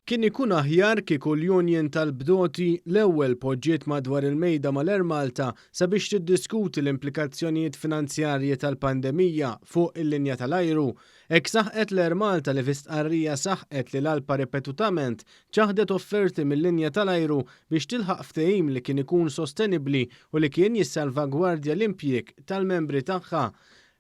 Kien ikun aħjar kieku l-Union tal-Bdoti l-ewwel poġġiet madwar il-mejda mal-Air Malta sabiex tiddiskuti l-implikazzjonijiet finanzjarji tal-pandemija fuq il-linja tal-ajru. Hekk saħqet l-Air Malta li fi stqarrija saħqet li l-ALPA ripetutament ċaħdet offerti mil-linja tal-ajru biex tilħaq ftehim li kien ikun sostenibbli u li kien jissalvagwardja l-impjieg tal-membri tagħha.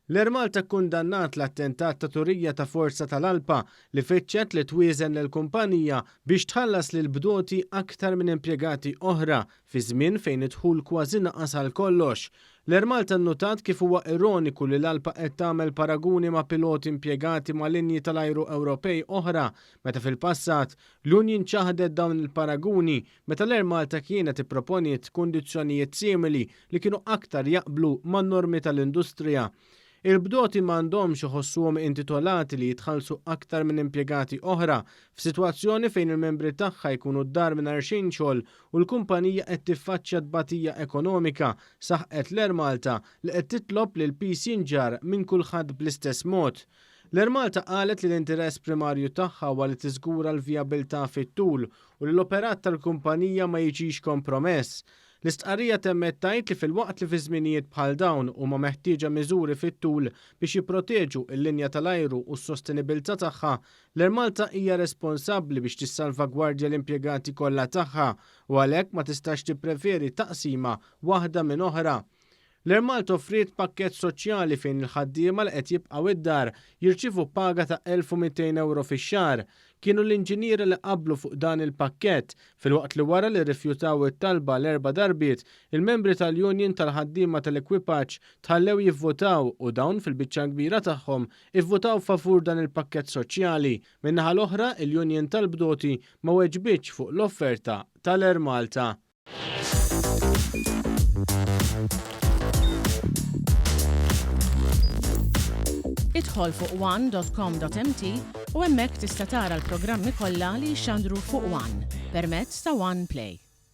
L-Air Malta kkundannat l-attentat ta' turija ta' forza tal-ALPA li fittxet li twieżen lill-kumpanija biex tħallas lill-bdoti aktar minn impjegati oħra fi żmien fejn id-dħul kważi naqas għal kollox. L-Air Malta nnutat kif huwa ironiku li l-ALPA qed tagħmel paraguni ma' piloti impjegati ma' linji tal-ajru Ewropej oħra meta fil-passat l-union ċaħdet dawn il-paraguni meta l-Air Malta kienet ipproponiet kundizzjonijiet simili li kienu aktar jaqblu man-normi tal-industrija. Il-bdoti ma għandhomx iħossuhom intitolati li jitħallsu aktar minn impjegati oħra f'sitwazzjoni fejn il-membri tagħha jkunu d-dar mingħajr xejn xogħol u l-kumpanija qed tiffaċċja tbatija ekonomika, saħqet l-Air Malta li qed titlob li l-piż jinġarr minn kulħadd bl-istess mod. L-Air Malta qalet li l-interess primarju tagħha huwa li tiżgura l-vijabilità fit-tul u li l-operat tal-kumpanija ma jiġix kompromess. L-istqarrija temmet tgħid li filwaqt li fi żminijiet bħal dawn huma meħtieġa miżuri fit-tul biex jipproteġu l-linja tal-ajru u s-sostenibilità tagħha, l-Air Malta hija responsabbli biex tissalvagwardja l-impjegati kollha tagħha u għalhekk ma tistax tippreferi taqsima waħda minn oħra. L-Air Malta offriet pakkett soċjali fejn il-ħaddiema li qed jibqgħu id-dar jirċievu paga ta' 1,200 ewro fix-xahar. Kienu l-inġiniera li qablu fuq dan il-pakkett, filwaqt li wara li rrifjutaw it-talba għal erba' darbiet, il-membri tal-union tal-ħaddiema tal-ekwipaġġ tħallew jivvutaw u dawn fil-biċċa l-kbira tagħhom ivvutaw favur dan il-pakkett soċjali. Min-naħa l-oħra, il-union tal-bdoti ma weġbitx fuq l-offerta tal-Air Malta. Idħol fuq one.com.mt u hemmhekk tista' tara l-programmi kollha li jixxandru fuq One permezz ta' One Play.